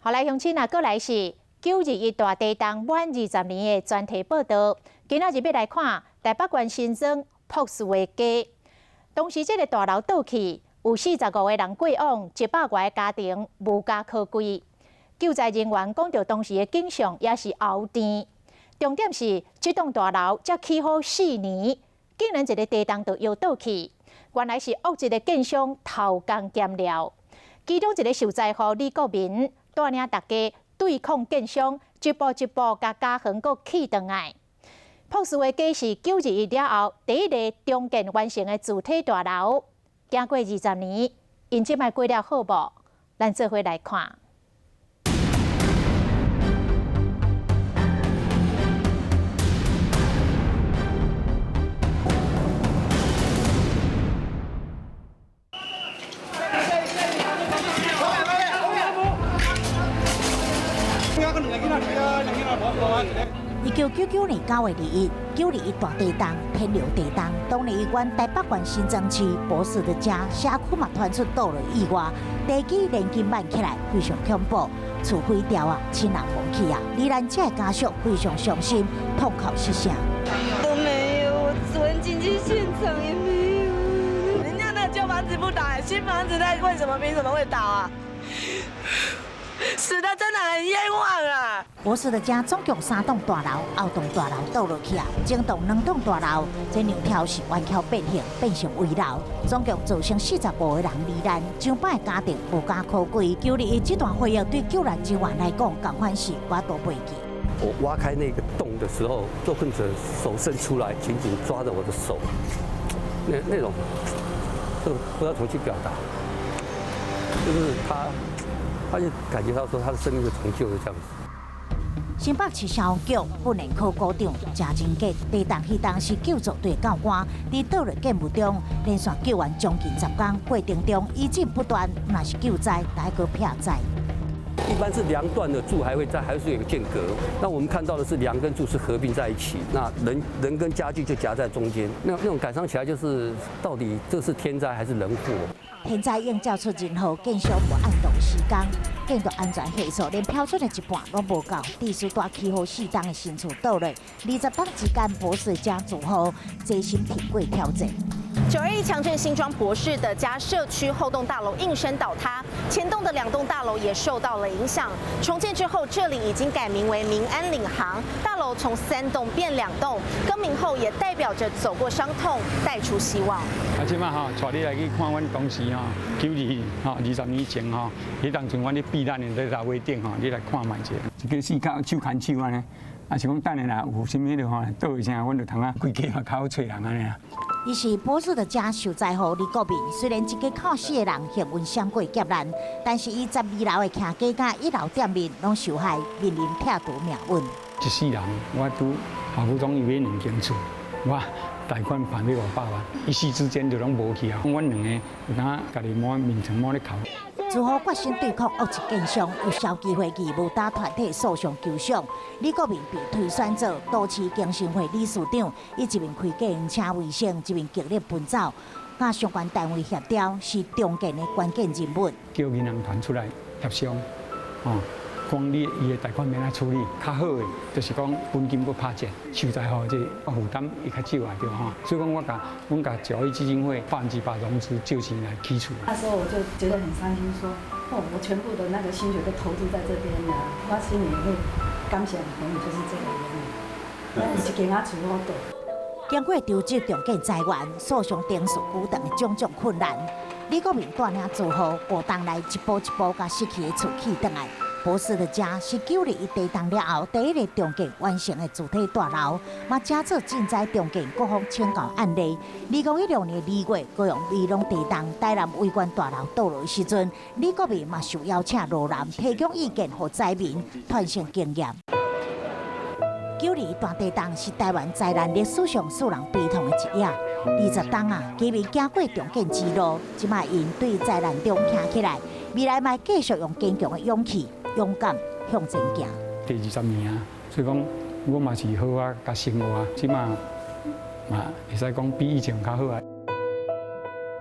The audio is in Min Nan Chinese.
好來，鄉親啊，閣來是九二一大地震滿二十年的專題報導。今仔日欲來看台北縣新莊朴氏的家。當時這个大樓倒去，有45個人過往，100外个家庭無家可歸。救災人員講著當時的景象也是喉甜。重點是這棟大樓才起好4年，竟然一个地動就搖倒去，原來是惡質的建商偷工減料。其中一个受災戶李國民帶領大家對抗建商，一步一步共家園閣起轉來。朴氏的家是九二一了後第一个重建完成的主體大樓。經過二十年，𪜶這擺過了好無？咱做伙來看。 1999年9月21，9·21大地震，天龍地震，當年阮台北縣新莊市博士的家社區嘛傳出倒落意外，地基連根挽起來，非常恐怖，厝毀掉啊，親人無去啊，罹難者的家屬非常傷心，痛哭失聲。都沒有，我昨天進去現場也沒有。人家那舊房子不倒，新房子在為什麼憑什麼會倒啊？死得真的很冤枉啊！博士的家總共三棟大樓，後棟大樓倒落去啊，前棟兩棟大樓，這兩條是彎曲變形，變成危樓，總共造成45個人罹難，上百個家庭無家可歸。9·21這段回憶對救難人員來講，仝款是無法度袂記。我挖開那個洞的時候，受困者手伸出來，緊緊抓着我的手，那種，這個不知道怎麼去表達，就是他。他就感覺到說他的生命就成就了這樣子。新北市消防局訓練科股長謝真傑，地動彼當時救助隊教官，佇倒落建物中連續救援將近10工，過程中餘震不斷，若是救災，得閣避災。一般是梁斷的柱還會在，還是有個間隔。那我們看到的是梁跟柱是合併在一起，那人跟家具就夾在中間。那種感傷起來就是，到底這是天災還是人禍？天災映照出任何建商無按動時間，建築安全係數連標準的一半攏無夠，致使拄起好4冬的新厝倒落，20冬之間博士家住戶齊心挺過挑戰。9·21強震，新莊博士的家社區後棟大樓應聲倒塌，前棟的兩棟大樓也受到了影響。重建之後，這裡已經改名為民安領航大樓，從三棟變兩棟。更名後也代表着走過傷痛，帶出希望。啊，這擺吼，帶你來去看阮當時吼，9·21吼，20年前吼，彼當陣阮咧避難的佇樓頂吼，你來看覓者，一个四跤手牽手按呢，啊是講等下若有啥物彼落吼，倒一聲，阮就通啊規家嘛較好揣人按呢。伊是博士的家受災戶李國民，雖然一家口四个人幸運閃過劫難，但是伊12樓的徛家佮一樓店面攏受害，面臨拆除命運。一世人，我拄好不容易買兩間厝，我貸款還欲500萬，一夕之間就攏無去啊！阮兩個有當家己摸眠床摸咧哭。如何決心對抗惡質建商，由消基會義務打團體訴訟求償。李國民被推選做都市更新會理事長，伊一面開計程車維生，一面極力奔走，佮相關單位協調，是重建的關鍵人物。叫銀行團出來協商，哦，講你伊的貸款免來處理，較好的就是講本金閣拍折，受災戶這負擔會較少啊，對吼。所以講我共阮共教育基金會100%融資借錢來起厝。那時候我就覺得很傷心，說哦，我全部的那個心血都投注在這邊了，我心裡會感謝朋友，就是這個原因。那一間仔厝好倒。經過籌集重建財源、訴訟程序等等的種種困難，李國民帶領住戶5冬來一步一步共失去的厝起轉來。博士的家是9·21地動了後第一个重建完成的主體大樓，嘛成做震災重建各方請教案例。2016年2月，高雄美濃地動，台南維冠大樓倒落的時陣，李國民嘛受邀請羅南提供意見，予災民傳承經驗。9·21大地動是台灣災難歷史上使人悲痛的一頁。20冬啊，居民行過重建之路，這擺𪜶對災難中站起來，未來嘛繼續用堅強的勇氣、勇敢向前行。第二十年啊，所以講我嘛是好好共生活，這擺嘛會使講比以前較好啊。